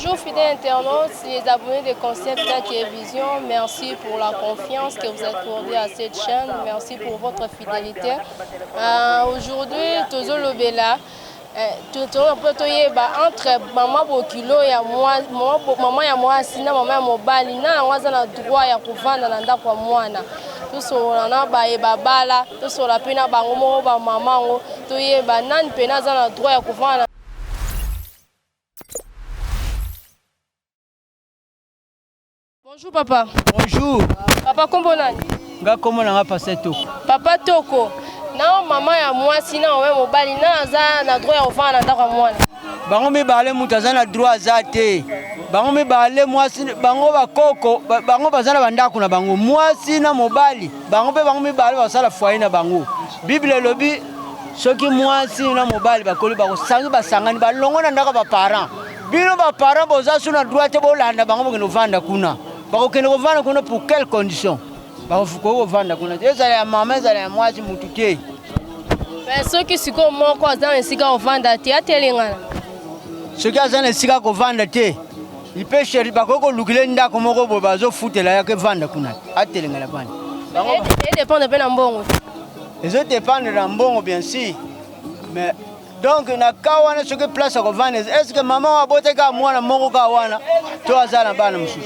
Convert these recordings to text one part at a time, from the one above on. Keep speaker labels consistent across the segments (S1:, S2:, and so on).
S1: Bonjour fidèles internautes, les abonnés de Concept Télévision, merci pour la confiance que vous accordez à cette chaîne, merci pour votre fidélité. Euh, Aujourd'hui, tozolobela mpo toyeba entre mama bokilo ya mama ya mwasi na mama ya mobali na yango aza na droit ya kovanda na ndako ya mwana. Tosolola na baye babala, tosolola mpe na bango moko bamama yango, toyeba nani mpena aza na droit ya kovanda. Bonjour papa.
S2: Bonjour.
S1: Papa kombo nani?
S2: Nga kombo na nga Pasteur Toko.
S1: Papa Toko. Na mama ya mwasi na mama mobali na aza na droit ya kovanda na ndako ya mwana.
S2: Bango mibale moto aza na droit aza te. Bango mibale mwasi bango bakoko bango baza na bandako na bango mwasi na mobali bango mpe bango mibale basala foyer na bango. Bible elobi soki mwasi na mobali bakoli bakosangi basangani balongo na ndako ya baparent. Bino ba parents boza su na droit te bolanda bango bokende kovanda kuna. Bakokende kovanda kuna pour quelle condition? Bakoki kovanda kuna te. Ezala ya mama ezala ya mwasi mutu te.
S1: Mais soki sikoyo moko aza na esika kovanda te atelengana.
S2: Soki aza na esika kovanda te il peut chercher bakoki kolukile ndako moko boye bazofutela yake vanda kuna atelengana vanda.
S1: Edépendre mpe na mbongo.
S2: Ezo dépendre na mbongo bien sûr. Mais donc na ka wana soki place ya kovanda est ce que mama oyo abotaki kaka mwana moko kaka wana to aza na bana mosusu?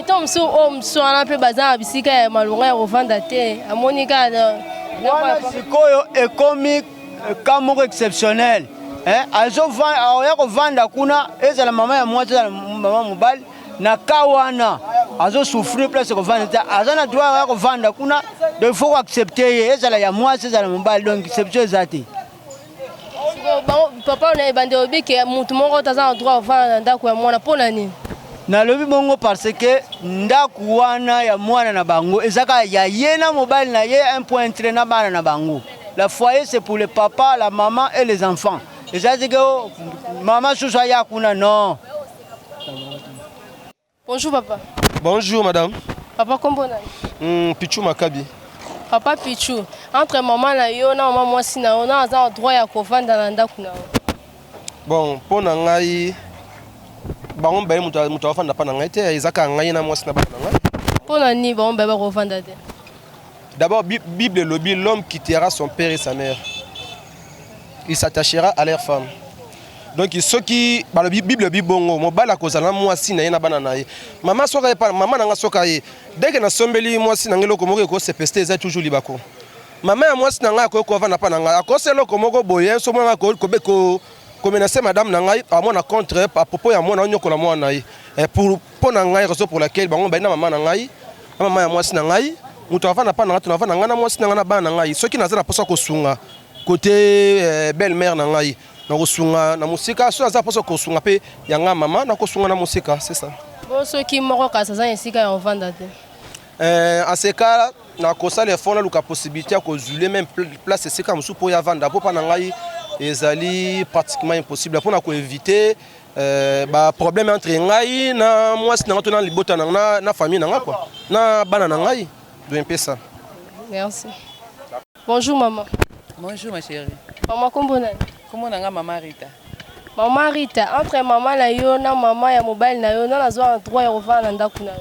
S1: To mosusu oyo mosusu wana mpe baza na bisika ya malonga ya kovanda te, amoni kaka
S2: wana sikoyo ekomi ka moko exceptionnel. Azoya kovanda kuna, ezala mama ya mwasi ezala mama mobali, na ka wana azosouffrir place kovanda te, aza na droit ya kovanda kuna. Donc il faut koaccepte ye, ezala ya mwasi ezala mobali, donc exception eza te.
S1: Papa, na ebandi olobi ke motu moko te aza na droit kovanda na ndako ya mwana, mpo na nini?
S2: Nalobi bongo parce que ndako wana ya mwana na bango eza kaka ya ye na mobali na ye, un point trait, na bana na bango. La foyer, c'est pour le papa, la maman et les enfants. Eza te ke mama susu aya kuna, non.
S1: Bonjour papa.
S3: Bonjour madame.
S1: Papa, kombo nani?
S3: Pichu Makabi.
S1: Papa Pichu, entre mama na yo na mama mwasi na yo, na aza na droit ya kovanda na ndako na yo?
S3: Bon, mpo na ngai, bango mibale moto avanda mpa na ngai te, eza kaka ngai na mwasi na bana na ngai.
S1: Mpo na nini bango mibale bakovanda te?
S3: D'abord, Bible elobi: l'homme quittera son père et sa mère, il s'attachera à leur femme. Donc soki balobi, Bible elobi bongo, mobali akozala na mwasi na ye na bana na ye. Mama soki aye, mama na nga soki aye, dès que nasombeli mwasi na ngai eloko moko ekosepeste, eza toujours libako. Mama ya mwasi na ngai akoki kovanda mpa na ngai, akosa eloko moko boye, so mwana komenacer madame na ngai, amona contre à propos ya mwana, onyokola mwana na ye. Pour mpo na ngai, raison pour laquelle bango bali na mama na ngai na mama ya mwasi na ngai, moto avanda mpa na ngai, tonavanda ngai na mwasi na ngai na bana na ngai. Soki naza na mposa kosunga côté belle mère na ngai, nakosunga na mosika. So aza mposa kosunga mpe ya ngai mama, nakosunga na mosika, c'est ça.
S1: Bon, soki moko kasi aza na esika ya kovanda te?
S3: En ce cas, nakosala effort, naluka possibilité ya kozwile même place esika mosusu mpo ya vanda, mpo mpa na ngai ezali pratiquement impossible, mpona koéviter baproblème entre ngai na mwasi na ngai to na libota na, na famille na ngai quoi, na bana na ngai. Donc mpe ça.
S1: Merci. Bonjour maman.
S4: Bonjour ma chérie.
S1: Mama, kombo nani?
S4: Kombo na nga Mama Rita.
S1: Mama Rita, entre mama na yo na mama ya mobali na yo, nani azwa na droit ya kovanda na ndako na yo?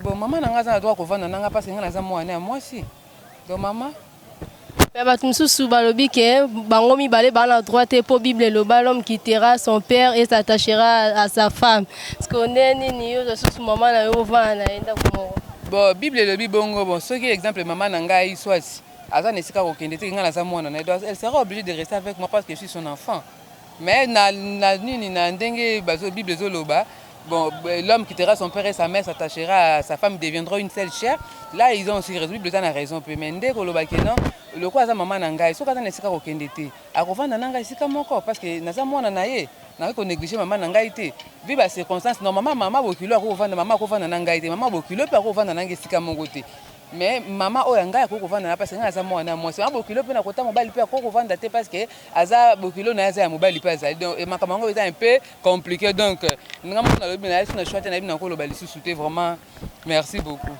S4: Bon, mama na nga aza na droit kovanda na nga parce que nga naza mwana ya mwasi. Donc mama.
S1: Me bato mosusu balobi ke bango mibale baa na droit te, mpo Bible eloba: l'homme quittera son père et s'attachera à sa femme. Parce que nde nini yo lisusu mama na yo ovanda na ye ndako moko?
S4: Bon, Bible elobi bongo. Bon, soki exemple mama na ngai soit aza na esika kokende te, ngai naza mwana na ye, donc elle sera obligée de rester avec moi parce que je suis son enfant. Mais na nini na ndenge bazo Bible ezoloba, bon, l'homme quittera son père et sa mère, s'attachera à sa femme, deviendra une seule chair. Là, ils ont aussi raison, Bible eza na raison mpe. Mais nde koloba ke non, lokola aza mama na ngai, soki aza na esika kokende te, akovanda na ngai esika moko parce que naza mwana na ye. Nakoki konégliger mama na ngai te vu bacirconstance. Normalement, mama bokilo akovanda, mama akovanda na ngai te, mama bokilo mpe akovanda na ngai esika moko te. Mais mama oyo ya ngai akoki kovanda na parce que ngai aza mwana ya mwasi. Mama bokilo mpe na kota mobali mpe akoki kovanda te parce que aza bokilo na ye, aza ya mobali mpe azali. Donc makambo yango eza un peu compliqué. Donc nga moko nalobi na ye so na choix te, nayebi na koloba lisusu te. Vraiment, merci beaucoup.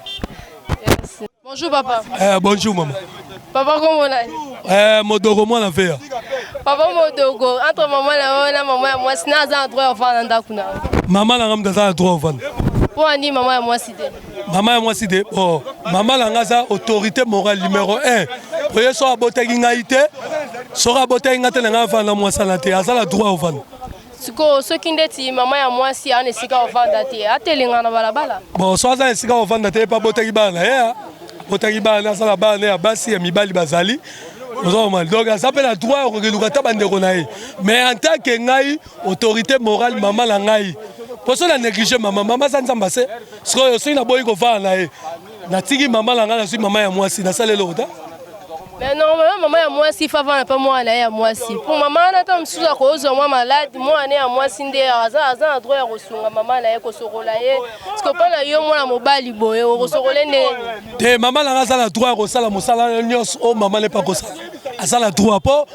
S1: Merci. Bonjour papa.
S5: Bonjour maman.
S1: Papa, kombo nani?
S5: Modoro mwana veya.
S1: Papa Modogo, entre maman na yo na maman ya mwasi na aza na droit ya kovanda na ndako na yo.
S5: Mama na nga moto aza na droit kovanda.
S1: Mpo ani mama ya mwasi te?
S5: Mama ya mwasi te. Bon, mama na nga aza autorité morale numéro 1. Oye soki abotaki ngai te, soki abotaki ngai te na ngai avanda na mwasi ana te, aza na droit kovanda.
S1: Sikoyo soki ndeti mama ya mwasi aza na esika kovanda te, atelenga na balabala?
S5: Bon, soki aza na esika kovanda te, ye mpe abotaki bana na ye, abotaki bana, aza na bana ya basi ya mibali bazali. Ozomona, donc aza mpe na droit ya kokeluka ata bandeko na ye, mais en tant que ngai autorité morale mama na ngai, mpo soki na néglige mama, mama aza nzambe ase. Sikoyo soki naboyi kovanda na ye, natiki mama na ngai, nazwi mama ya mwasi, nasali eloko te.
S1: Mais normalement mama ya mwasi fa vanda mpe mwana na ye ya mwasi, mpo mama wana ata mosusu akozwa mwa malade, mwana ya mwasi nde aza na droit ya kosunga mama na ye, kosokola ye. Siko mpo na yo mwana mobali boye okosokola ndenge
S5: te? Mama na ngai aza na droit ya kosala mosala nyonso oyo mama ne mpe akosala, aza na droit. Mpo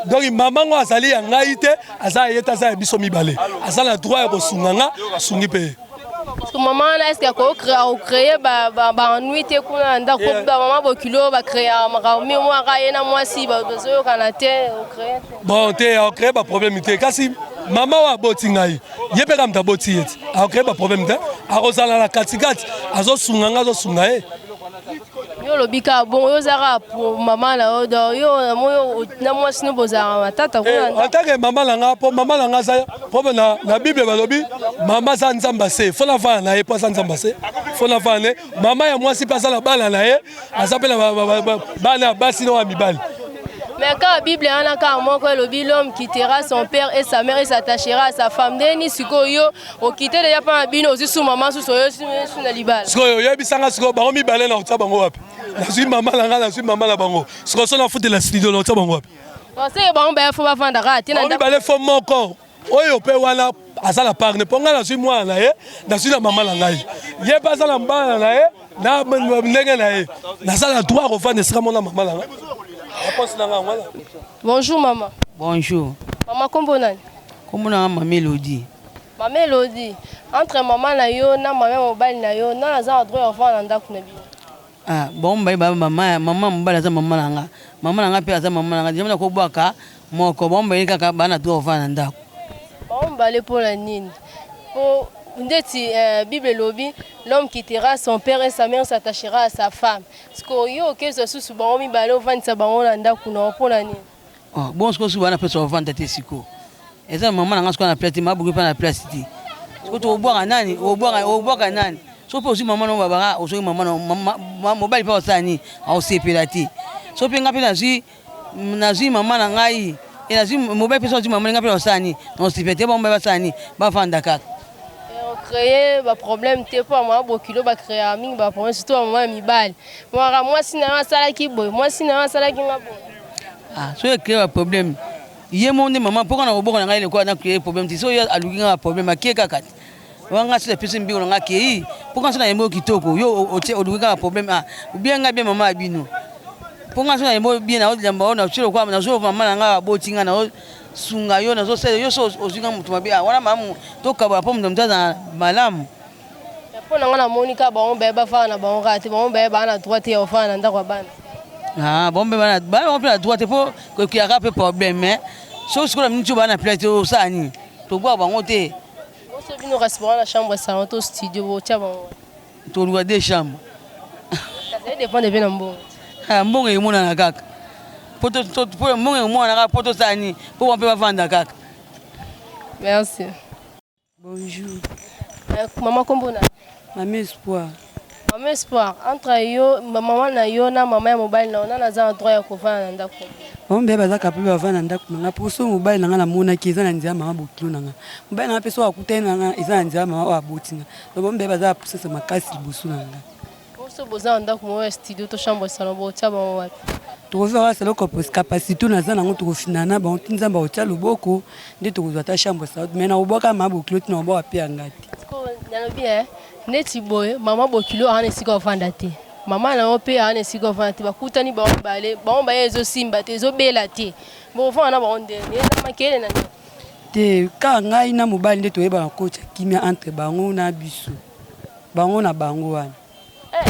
S5: donc mama ngo azali ya ngai te, aza ya ye te, aza ya biso mibale, aza na droit ya kosunga nga, asungi mpe ye.
S1: Mama wana est-ce akocréer baennui te kuna na ndako? Bamama bokilo bacréa makambo mingi, mwaka ye na mwasi bazoyokana te, ocréer te?
S5: Bon, te, acréer baproblème te. Kasi mama oyo aboti ngai, ye mpe kaka moto aboti ye te, acréer baproblème te, akozala na katikati, azosunga ngai, azosunga ye.
S1: Yo olobi kaka bongo, yo oza kaka pour mama na yo. Donc yo namoni na mwasi no bozalaka matata kuna.
S5: En tant que mama na nga, mpo mama na nga aza, mpo na Bible balobi mama aza nzambe ase, fo navanda na ye, mpo aza nzambe ase, fo navanda na ye. Mama ya mwasi mpe aza na bana na ye, aza mpe na bana ya basi na ya mibali.
S1: Mais kaka Bible wana kaka moko elobi: l'homme quittera son père et sa mère et s'attachera à sa femme. Ndeni sikoyo yo okite deja mpa na bino, ozwi su mama susu, oyo su na libala?
S5: Sikoyo oyebisanga, sikoyo bango mibale na kotia bango wapi? Nazwi mama na ngai, nazwi mama na bango. Sikoyo so nafutela studio, na kotia bango wapi?
S1: Seke bango baya fo bavanda kaka te na
S5: bango mibale, fo moko oyo mpe wana aza na parne, mpo ngai nazwi mwana na ye, nazwi na mama na ngai, ye mpe aza na bana na ye na ndenge na ye, naza na droit kovanda esika mona mama na ngai. Réponse na ngai wana.
S1: Bonjour mama.
S6: Bonjour.
S1: Mama, kombo nani?
S6: Kombo na nga Mama Elodie.
S1: Mama Elodie, entre mama na yo na mama ya mobali na yo, nani aza na droit ya kovanda na ndako na bino?
S6: Ah, bango mibale ba mama, mama mobali aza mama na nga. Mama na nga mpe aza mama na nga. Déjà nakobwaka moko, bango mibale kaka baa na droit kovanda na ndako.
S1: Bango mibale mpona nini? Po ndeti Bible elobi: l'homme quittera son père et sa mère, s'attachera à sa femme. Sikoyo yo okezwa susu bango mibale, ovandisa bango na ndako na yo, mpona nini?
S6: Oh, bon, sikoyo susu baa na place kovanda te. Sikoyo eza mama na nga sikoyo na place te, mabuki mpe na place te. Sikoyo tokobwaka nani? Obwaka nani? Soki mpe ozwi mama na babaka, ozwaki mama na mobali mpe osala nini? Aosepela te. Soki mpe nga mpe nazwi mama na ngai e nazwi mobali mpe, so azwi mama na ngai mpe osala nini? Naosepela te. Bango mpe basala nini? Bavanda kaka.
S1: Créer baproblème te, mpo bamama bokilo bacréaka mingi baproblème, surtout bamama ya mibali. Mwaka mwasi na yo asalaki boye, mwasi na yo asalaki nga boye.
S6: Ah, soki ecréer baproblème, ye mo nde mama, mpo na koboko na ngai lokola na créer problème te. Soki aluki nga baproblème, akie kaka te wanga. Soki apesi mbingo na nga, akei mpo nga so nayembi kitoko, yo oluki kaka problème. Ah, bien ngai, bien mama ya bino, mpo nga so nayembi bien, naoyamba oyo natie lokola nazo mama na ngai aboti nga, nazosunga yo, nazosala yo. So ozwi nga motu mabe wana, malamu tokabola mpo moto moto aza malamu.
S1: Mpo na nga namoni kaka bango baye bafanda na bango kaka te. Bango baye baa na droit te ya kofanda na ndako ya bana.
S6: Bango mpe bango mpe na droit te, mpo kokeyaka mpe problème. Mais soki sikoyo na miniti oyo baa na place te, osala nini? Tobwaka bango te.
S1: Boso bino kasi bango na chambre, salon to studio, botia bango?
S6: Toluka deux chambre.
S1: Kasi dépendre mpe na mbongo.
S6: Mbongo emonana kaka, mpo mbongo emonana kaka, mpo tosala nini? Mpo bango mpe bavanda kaka.
S1: Merci.
S7: Bonjour.
S1: Mama, kombo na?
S7: Mama Espoir.
S1: Mama Espoir, entre yo, mama na yo na mama ya mobali na yo, nani aza na droit ya kovanda na ndako?
S7: Bango mpe baza capable bavanda na ndako na nga, mpo so mobali na nga namonaki eza na nzela mama bokilo na nga, mobali na nga mpe so akutani na nga eza na nzela mama oyo aboti nga. Donc bango mpe baza na puissance makasi liboso na nga.
S1: Boso boza na ndako moko ya studio to chambre salon, botia bango wapi?
S7: Tokozwa kaka selon capacité naza nango, tokofina na bango ti Nzambe akotia loboko nde tokozwa ata chambre salon. Mais na kobwaka mama bokilo ti na kobwaka mpe yanga te.
S1: Nalobi neti boye, mama bokilo aza na esika ovanda te, mama na yo mpe aza na esika ovanda te, bakutani bango mibale, bango baye ezosimba te, ezobela te, bovanda na bango ndenge eza makele na nini?
S7: Te, kaka ngai na mobali nde toyebaka kotia kimia entre bango na biso, bango na bango wana.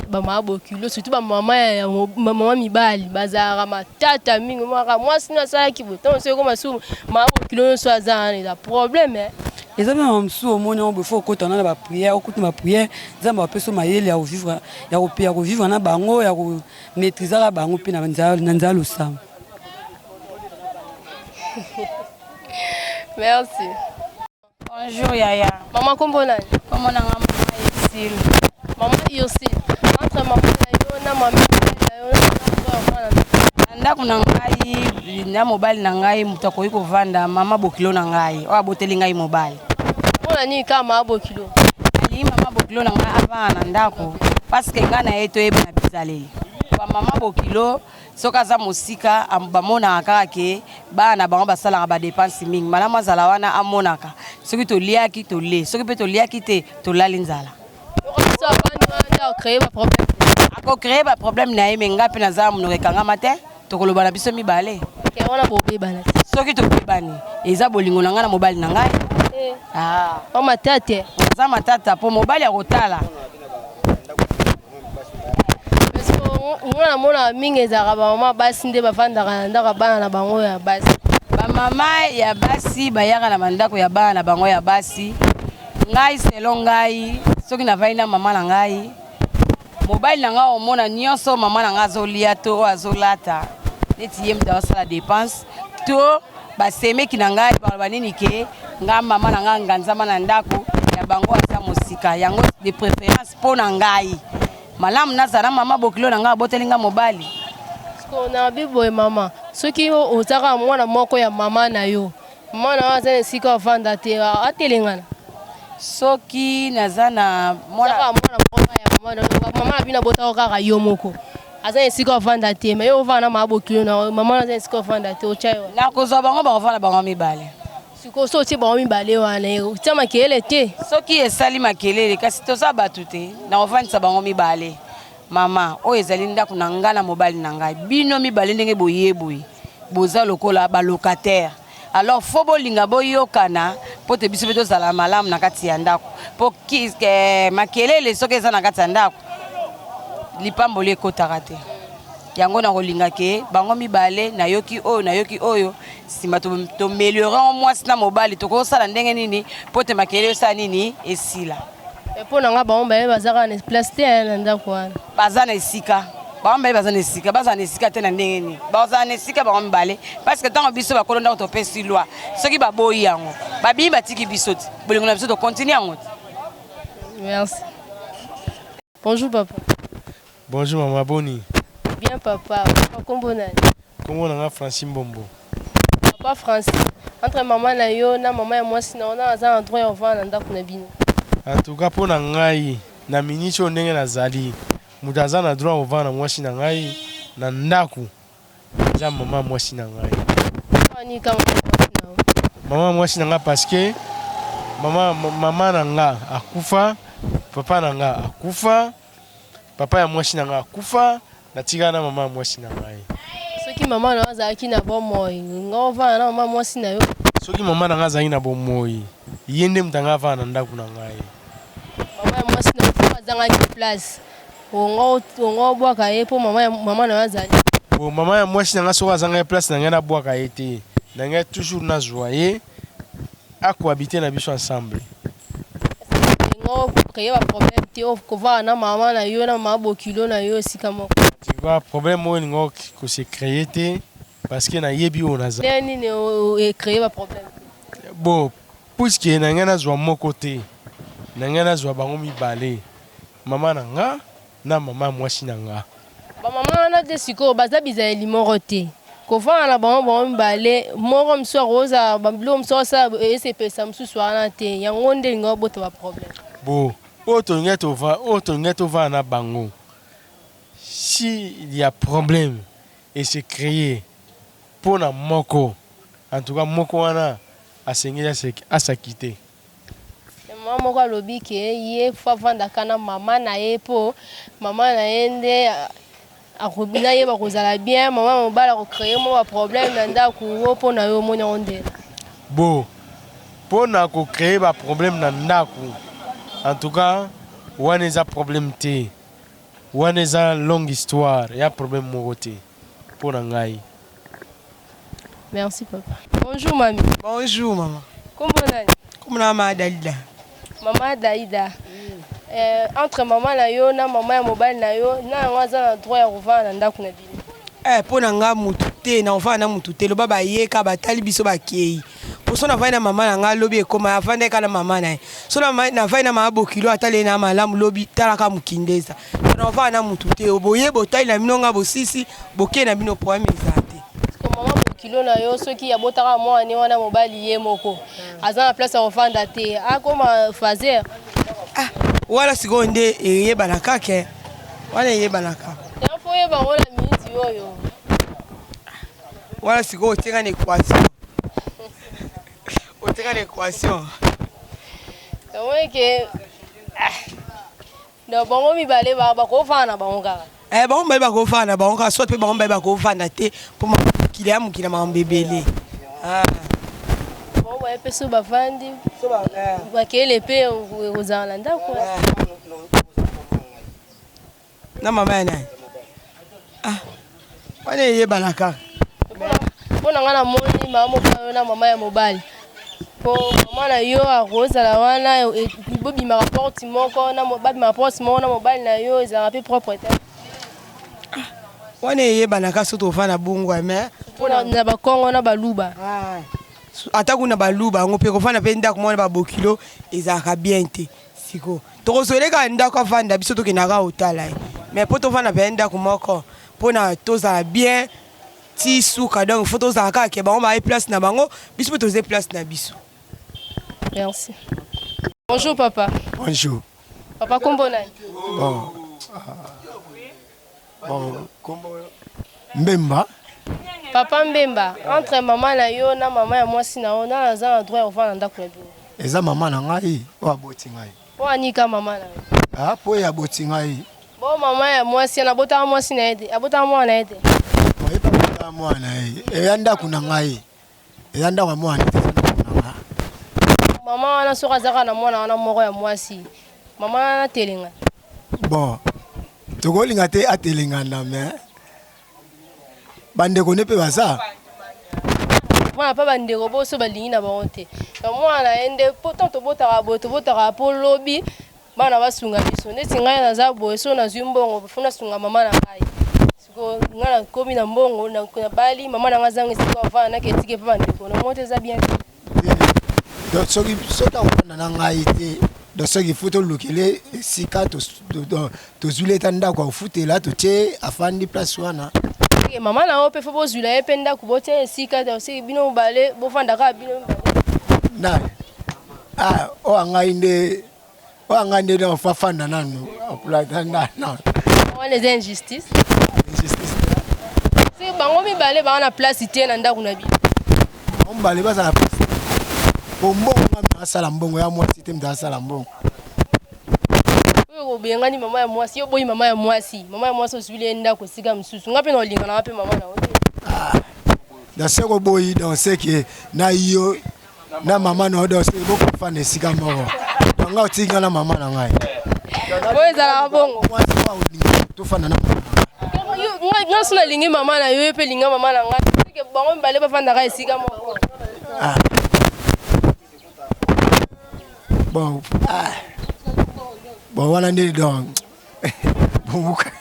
S1: Bamama bokilo, surtout bamama ya mama mibali bazalaka matata mingi. Maka mwasi no asalaki boye, ntango soki ekoma su mama bokilo nyonso aza wana, eza problème, eh.
S7: Eza mpe mama mosusu omoni yango boye, fo okota na baprière, okuta baprière, Nzambe apesa mayele ya kovivre, ya kovivre na bango, ya komaîtrisaka bango mpe na nzela losambo.
S1: Merci.
S8: Bonjour yaya.
S1: Mama, kombo nani?
S8: Kombo na nga mama Ursule.
S1: Mama Ursule, entre mama na yo na mama na yo na
S8: na ndako na ngai na mobali na ngai, moto akoki kovanda mama bokilo na ngai oyo aboteli ngai mobali.
S1: Mpona nini kaka mama bokilo?
S8: Alingi mama bokilo na ngai avanda na ndako parce que ngai na ye toyebana bizaleli. Bamama bokilo, soki aza mosika, bamonaka kaka ke bana na bango basalaka badépenses mingi. Malamu azala wana, amonaka soki toliaki tole, soki mpe toliaki te, tolali nzala.
S1: So avandi wana nde acréer baproblème?
S8: Akocréer baproblème na ye, me ngai mpe naza monoko ekangama te, tokoloba na biso mibale.
S1: Ke wana bobebana te?
S8: Soki tobebani, eza bolingo na ngai na mobali na ngai. Ah.
S1: Mama tate.
S8: Aza matata mpo mobali akotala.
S1: Nga namona mingi ezalaka bamama basi nde bavandaka na ndako ya bana na bango ya basi.
S8: Bamama ya basi bayaka na bandako ya bana na bango ya basi. Ngai, selon ngai, soki navandi na mama na ngai, mobali na ngai omona nyonso mama na ngai azolia to oyo azolata, neti ye moto azosala dépense to basemeki na ngai, baloba nini ke ngai mama na ngai nganzama na ndako ya bango, aza mosika. Yango de préférence mpo na ngai, malamu nazala na mama bokilo na ngai aboteli ngai mobali.
S1: Na biboye mama, soki oza kaka mwana moko ya mama na yo, mama na yo aza na esika ovanda te, atelengana?
S8: Soki naza na
S1: mwana mwana moko ya mama na yo, mama na bino abotaka kaka yo moko, aza na esika ovanda te, mais yo ovanda na mama bokilo na yo, mama aza na esika ovanda te, otya yo?
S8: Nakozwa bango, bakovanda bango mibale.
S1: Sikoyo so otie bango mibale wana, otia makelele te?
S8: Soki esali makelele, kasi toza bato te. Nakovandisa bango mibale: mama, oyo ezali ndako na ngai na mobali na ngai. Bino mibale ndenge boye boye, boza lokola balocataire, alors fo bolinga boyokana mpo te biso mpe tozala malamu na kati ya ndako, mpo makelele soki eza na kati ya ndako, lipamboli ekotaka te. Yango na kolinga ke bango mibale, nayoki oyo, nayoki oyo, nsima toaméliorer mwasi na mobali, tokosala ndenge nini mpo te makelele osala nini esila.
S1: Mpo na nga, bango baye baza kaka na place te na ndako wana.
S8: Baza na esika, bango mibale baza na esika. Bazala na esika te na ndenge nini? Bazala na esika bango mibale, parce que ntango biso bakolo ndako topesi loi, soki baboyi yango, babimi batiki biso te, bolingo na biso tocontinuer yango te.
S1: Merci. Bonjour papa.
S9: Bonjour mama, boni?
S1: Bien papa. Papa, kombo nani?
S9: Kombo na nga Francis Mbombo.
S1: Papa Francis, entre mama na yo na mama ya mwasi na yo, na aza na droit ya ovanda na ndako na bino?
S9: En tout cas, mpo na ngai, na miniti oyo ndenge nazali, moto aza na droit kovanda na mwasi na ngai na ndako eza mama mwasi na ngai.
S1: Ani kama mwasi na yo?
S9: Mama mwasi na ngai, parce que mama na nga akufa, papa na nga akufa, papa ya mwasi na nga akufa, natikala na mama ya mwasi na ngai.
S1: Soki mama na yo azalaki na bomoi, nga ovanda na mama mwasi na yo?
S9: Soki mama na ngai azalaki na bomoi, ye nde moto anga avanda na ndako na ngai.
S1: Mama ya mwasi na yo mpo azangaki place, ongo obwaka ye mpo mama na yo azali?
S9: Bon, mama ya mwasi na ngai soki azangaki place na ngai, nabwaka ye te. Na ngai toujours nazwa ye, akohabiter na biso ensemble.
S1: Ngo créer baproblème te kovanda na mama na yo na mama bokilo na yo esika moko?
S9: Tu vois, problème oyo elingi kose créer te, parce que nayebi oyo naza.
S1: Ndenge nini ecréer baproblème?
S9: Bon, puisque na ngai nazwa moko te, na ngai nazwa bango mibale, mama na nga na mama ya mwasi na nga.
S1: Bamama wana te, sikoyo baza bizaleli moko te. Kovanda na bango, bango mibale, moko mosusu akozala biloko mosusu asala esepelisa mosusu wana te. Yango nde elingi obota baproblème.
S9: Bon, oyo tolingai tovanda na bango, si il y a problème ese créer mpona moko, en tout cas moko wana asengeli asaki te.
S1: Mama moko alobi ke ye fo avandaka na mama na ye mpo mama na ye nde nayeba kozala bien. Mama mobali akocréer mwa baproblème na ndako o. Mpo na yo, omoni yango nde?
S9: Bon, mpona kocréer baproblème na ndako, en tout cas wana eza problème te. Wana eza longue histoire, ya problème moko te mpo na ngai.
S1: Merci papa. Bonjour mami.
S10: Bonjour maman.
S1: Kombo nani?
S10: Kombo na mama Dalida.
S1: Mama Daida. Eh, entre mama na yo na mama ya mobali na yo, na yango aza na droit ya kovanda na ndako na bino.
S10: Eh, mpo na nga mutu te na ovanda na mutu te loba bayeka batali biso bakei mpo so navandi na mama na nga lobi ekoma avandaki kaka na mama na ye so navandi na mama bokilo atali na malamu lobi talaka mokindeza na ovanda na mutu te boye botali na bino nga bosisi bokei na bino problème eza te.
S1: Mama bokilo na yo soki abotaka mwana ne wana mobali ye moko aza na place ya kofanda te akoma fazer.
S10: Ah, wana sikoyo nde eyebana kaka wana eyebanaka
S1: yango oyeba yango na miniti oyo
S10: wana sikoyo otieka na équation otieka na équation
S1: omoni ke ah, donc bango mibale bakofanda na bango kaka.
S10: Eh, bango mibale bakofanda na bango kaka soit mpe bango mibale bakofanda te mpo mokili ya mokili ya makambo ebele. Ah.
S1: Bango baye mpe so bavandi bakele mpe ekozala na ndako.
S10: Na mama ya nani? Ah, wana eyebana kaka.
S1: Mpo na ngai namoni mama mobali na mama ya mobali mpo mama na yo akozala wana bobimaka porte moko babimaka porte moko na mobali na yo ezalaka mpe propre te.
S10: Wana eyebanaka soki tovanda bongo mais
S1: na bakongo na baluba
S10: ata kuna baluba yango mpe kovanda mpe ndako mwana babokilo ezalaka bien te. Sikoyo tokozwele kaka ndako avanda biso tokendaka kotala ye mais mpo tovanda mpe ndako moko mpona tozala bien ti suka donc faut tozala kaka ke bango baye place na bango biso mpe toze place na biso.
S1: Merci. Bonjour papa.
S11: Bonjour.
S1: Papa kombo nani?
S11: Bon. Bon, kombo Mbemba.
S1: Papa Mbemba, entre mama na yo na mama ya mwasi na yo, nani aza na droit ya kovanda na ndako na bino?
S11: Eza mama na ngai oyo aboti ngai.
S1: Po anika mama na yo?
S11: Ah, po ye aboti ngai.
S1: Bo mama ya mwasi ana abotaka mwasi na ye te, abotaka mwana na ye te.
S11: Ye pe abotaka mwana na ye. Eya ndako na ngai. Eza ndako ya mwana te, eza ndako na nga.
S1: Mama wana soki aza kaka na mwana wana moko ya mwasi, mama wana atelenga?
S11: Bon, tokolinga te atelengana mais bandeko ne mpe baza.
S1: Mwana mpe bandeko boso balingi na bango te. Donc mwana na ye nde po tant tobotaka boye tobotaka po lobi bana basunga biso. Neti ngai naza boye soki nazwi mbongo faut nasunga mama na ngai. Sikoyo ngai nakomi na mbongo nabali mama na ngai azanga esika avanda nake etike mpe bandeko na moko te eza bien te.
S11: Donc soki soki akovanda na ngai te donc soki faut tolukele esika tozwili ata ndako ya kofutela totie afandi place wana.
S1: Okay, mama na yo mpe fo bozwila ye mpe ndako botia esika te soki bino mibale bofanda kaka bino mibale.
S11: Nani? Ah, oyo ngai nde oyo ngai nde donc fo afanda nanu aplata nanu.
S1: Wana eza injustice. Injustice. Soki bango mibale baa na place te na ndako na bino.
S11: Bango mibale bazala place te. Po mbongo nga moto asala mbongo ya mwasi te moto asala mbongo.
S1: Oyo obengani mama ya mwasi, yo oboyi mama ya mwasi. Mama ya mwasi ozwili ye ndako esika mosusu. Nga mpe na olinga na nga mpe mama na yo te.
S11: Ah, dans ce que oboyi dans ce que na yo na mama na yo donc soki bokofanda esika moko donc nga otiki nga na mama na ngai.
S1: Oyo ezalaka bongo.
S11: Mwasi oyo akolinga tofanda na mama na
S1: ngai. Nga so nalingi mama na yo, ye mpe linga mama na ngai. Seke bango mibale bafandaka esika moko.
S11: Ah. Bon, ah. Bon wana nde donc bonguka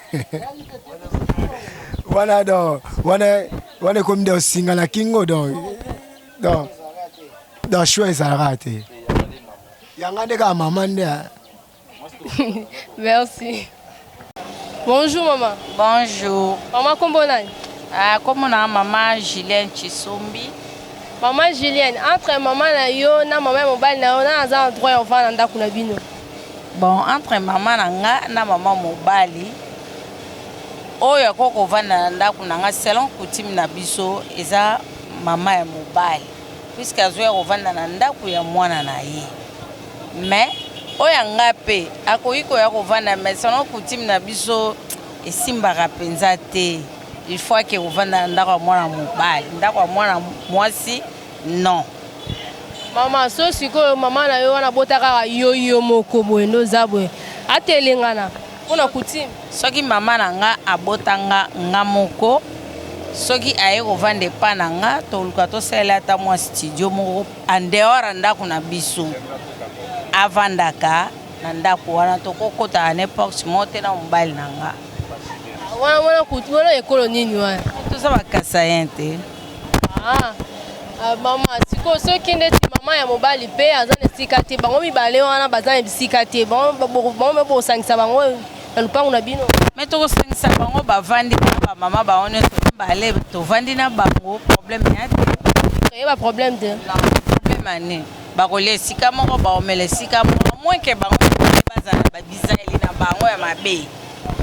S11: wana donc wana wana ekomi donc singa na kingo donc donc donc choix ezalaka te yanga nde kaka mama nde.
S1: Merci. Bonjour maman.
S12: Bonjour.
S1: Maman kombo nani?
S12: Ah, kombo na maman Julienne Chisombi.
S1: Maman Julienne, entre maman na yo na maman ya mobali na yo, nani aza na droit ya kovanda na ndako na bino?
S12: Bon, entre maman na nga na maman mobali, oyo akoki kovanda na ndako na nga selon coutume na biso eza mama ya mobali puisque azoya kovanda na ndako ya mwana na ye. Mais oyo ya nga pe akoki koya kovanda mais selon coutume na biso esimbaka penza te. Il faut ake kovanda na ndako ya mwana mobali, ndako ya mwana mwasi non.
S1: Mama so sikoyo mama na yo wana abota kaka yo yo moko boye nde oza boye atelengana. Mpo na coutume.
S12: Soki mama na nga abota nga nga moko, soki aye kovanda epa na nga, toluka tosalela ata mwa studio moko en dehors ya ndako na biso. Avandaka na ndako wana, tokokotaka ne porte moko te na mobali na nga.
S1: Wana wana kutu wana ekolo nini wana?
S12: Toza ba Kasaïen te.
S1: Ah, ah, mama sikoyo soki ndeti mama ya mobali mpe aza na esika te, bango mibale wana baza na bisika te, bango mpe bosangisa bango na lupangu na bino?
S12: Me tokosangisa bango, bavandi na bamama bango nyonso mibale, tovandi na bango, problème ya te.
S1: Toyeba problème te.
S12: Problème ya nini? Bakolia esika moko, bakomela esika moko, moins ke bango bazala na babizaleli na bango ya mabe.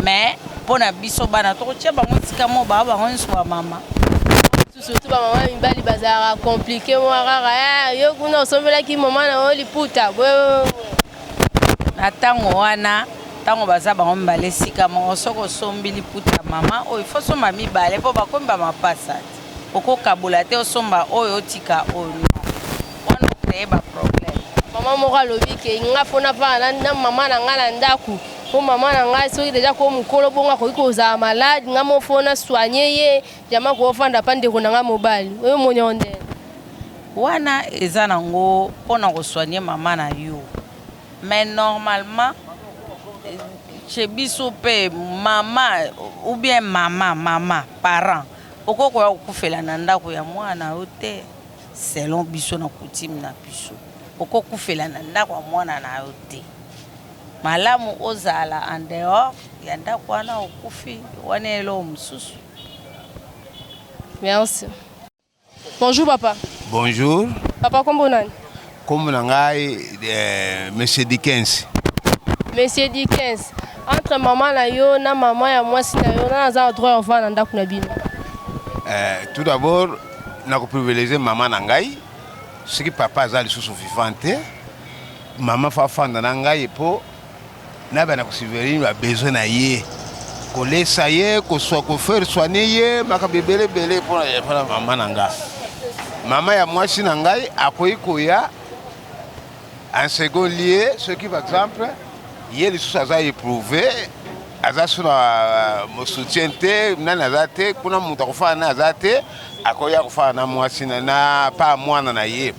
S12: Mais mpo na biso bana tokotia bango esika moko, baa bango nyonso bamama.
S1: Surtout bamama mibali bazalaka compliqué mwa kaka eh, yo kuna osombelaki mama na yo liputa.
S12: Na ntango wana, ntango baza bango mibale esika moko, soki osombi liputa ya mama oyo, ifo osomba mibale mpo bakomi bamapasa te. Okokabola te, osomba oyo otika oyo, non, wana ocree baproblème.
S1: Mama moko alobi ke nga fo navanda na mama na nga na ndako, mpo mama na ngai soki deja ko mokolo bongo akoki kozala malade, nga mo fo na soigne ye, jama kofanda pa ndeko na nga mobali oyo moni yango ndenge
S12: wana eza nango mpona kosoigne mama na yo. Mais normalement chez biso mpe mama ou bien mama mama parent okoki koya kokufela na ndako ya mwana yo te. Selon biso na coutume na biso, okokufela na ndako ya mwana na yo te. Malamu ozala en dehors ya ndako wana okufi, wana eloko mosusu.
S1: Merci. Bonjour papa.
S13: Bonjour.
S1: Papa, kombo nani?
S13: Kombo na ngai eh, Monsieur Dickens.
S1: Monsieur Dickens, entre maman na yo na maman ya mwasi na yo, nani aza na droit ya kovanda na ndako na bino?
S13: Eh, tout d'abord nakoprivilégie mama na ngai. Soki papa aza lisusu vivant te, mama fa afanda na ngai mpo nabanda kosubvenir ba besoin na ye, kolesa ye, koswa, kofaire soigner ye, makambo ebele ebele mpona mama na nga. Mama ya mwasi na ngai akoki koya en second lieu soki par exemple ye lisusu aza éprouvé, aza so na soutien te, nani aza te kuna, moto akofana na aza te, akoya kofana na mwasi na pa mwana na ye,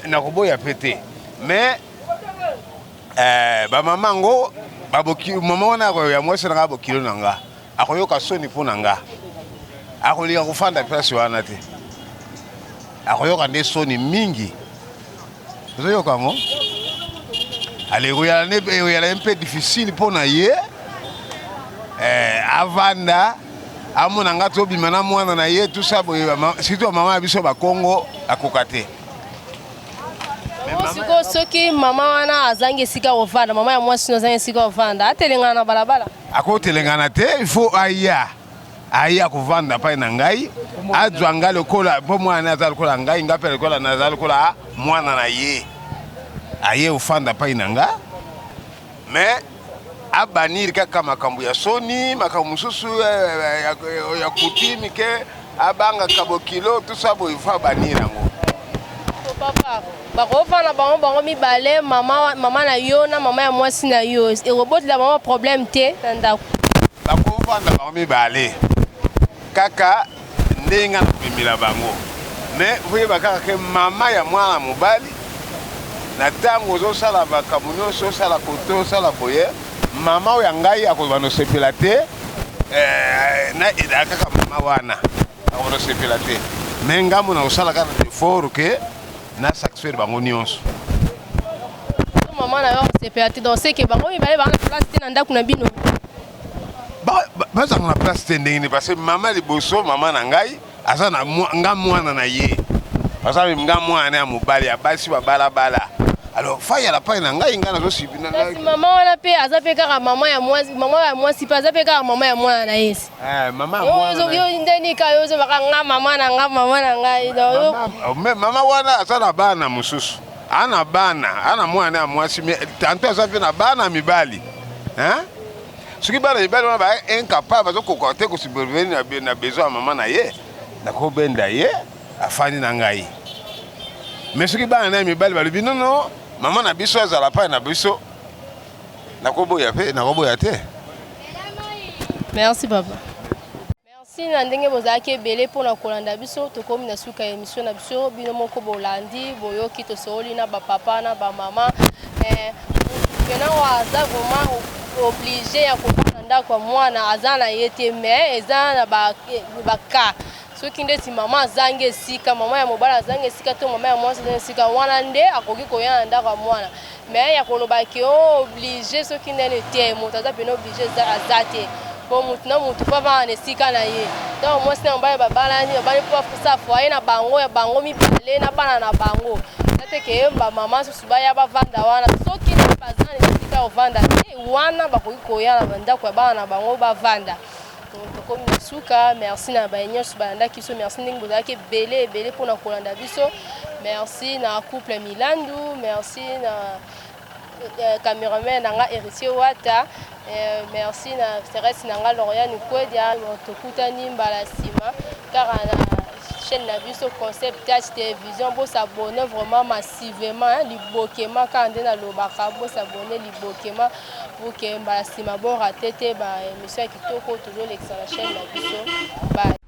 S13: nakoboya mpe te. Mais eh, bamama yango, mama wana ya mwasi na nga, bokilo na nga, akoyoka soni mpo na nga, akolinga kofanda place wana te, akoyoka nde soni mingi. Ozoyoka yango, ale ekoyala ye mpe difficile mpo na ye eh, avanda amona nga tobima na mwana na ye, tout ça boye. Surtout bamama ya biso bakongo akoka te.
S1: Sikoyo soki mama wana azangi esika kovanda, mama ya mwasi no azangi esika kovanda, atelengana na balabala?
S13: Akotelengana te, il faut aya aya kovanda pai na ngai, azwa ngai lokola mpo mwana aza lokola ngai, ngai mpe lokola naza lokola mwana na ye, aye ofanda pai na nga. Mais abanir kaka makambo ya soni, makambo mosusu ya coutume ke abangaka bokilo, tout ça boye, faut abanir yango.
S1: Papa, bakofanda bango bango mibale, mama, mama na yo na mama ya mwasi na yo, ekobotela bango problème te na ndako?
S13: Bakofanda bango mibale kaka ndenge nga nakomemela bango. Mais oyeba kaka ke mama ya mwana mobali, na ntango ozosala makambo nyonso, osala kote, osala boye, mama oyo ya ngai akozwa nosepela te. Na kaka mama wana akozwa nosepela te, mais ngambo na kosala kaka effort ke na satisfaire bango nyonso.
S1: Mama na yo akosepela te, donc c'est que bango mibale baa na place te na ndako na bino.
S13: Bazanga na place te ndenge nini? Parce que mama liboso, mama na ngai aza na nga mwana na ye, aza nga mwana ya mobali ya basi babalabala, alors fayala pai na ngai, ngai nazosibi.
S1: Kasi mama wana mpe aza mpe kaka mama ya mwasi, mama ya mwasi mpe aza mpe kaka mama ya mwana na ye.
S13: Mama ya mwana
S1: yo ndeni ka yo ozobaka nga mama na nga, mama na ngai.
S13: Mama wana aza na bana mosusu, ana bana, ana mwana ya mwasi, tanto aza mpe na bana mibali. Soki bana mibali wana ba incapable, bazokoka te kosubvenir na besoin ya mama na ye, nakobenda ye afandi na ngai. Mais soki bana na ye mibali balobi nono, mama na biso azala pai na biso. Nakoboya mpe nakoboya te.
S1: Merci papa. Merci na ndenge bozalaki ebele mpo na kolanda biso. Tokomi na suka ya emission na biso. Bino moko bolandi, boyoki, tosololi na ba papa na ba mama. Eh, pena oyo aza vraiment obligé ya kovanda ndako ya mwana aza na ye te, mais eza na ba, ba cas soki ndeti mama azangi esika, mama ya mobali azangi esika to mama ya mwasi azangi esika, wana nde akoki koya na ndako ya mwana. Mais ya koloba ke o oblige soki ndene te, moto aza pena oblige aza te, po moto na moto fo avanda na esika na ye. Ntango mwasi na mobali babalani, babali mpo basala foyer na bango ya bango mibale na bana na bango, eza te ke bamama susu baya bavanda wana. Soki nde baza na esika ya kovanda te, wana bakoki koya na bandako ya bana na bango bavanda. Tokomi na suka. Merci na baye nyonso balandaki biso, merci ndenge bozalaki ebele ebele mpona kolanda biso. Merci na couple Milandu, merci na cameraman na nga Héritier Wata, merci na Therese na nga Lauriane Kwedia. Tokutani mbala nsima kaka na chaîne na biso Concept Touch Télévision. Bosabonne vraiment massivement, libokema kaka nde nalobaka, bosabonne libokema pour que mbala nsima borate te ba émission ya kitoko tozolekisa na chaîne na biso. Bye.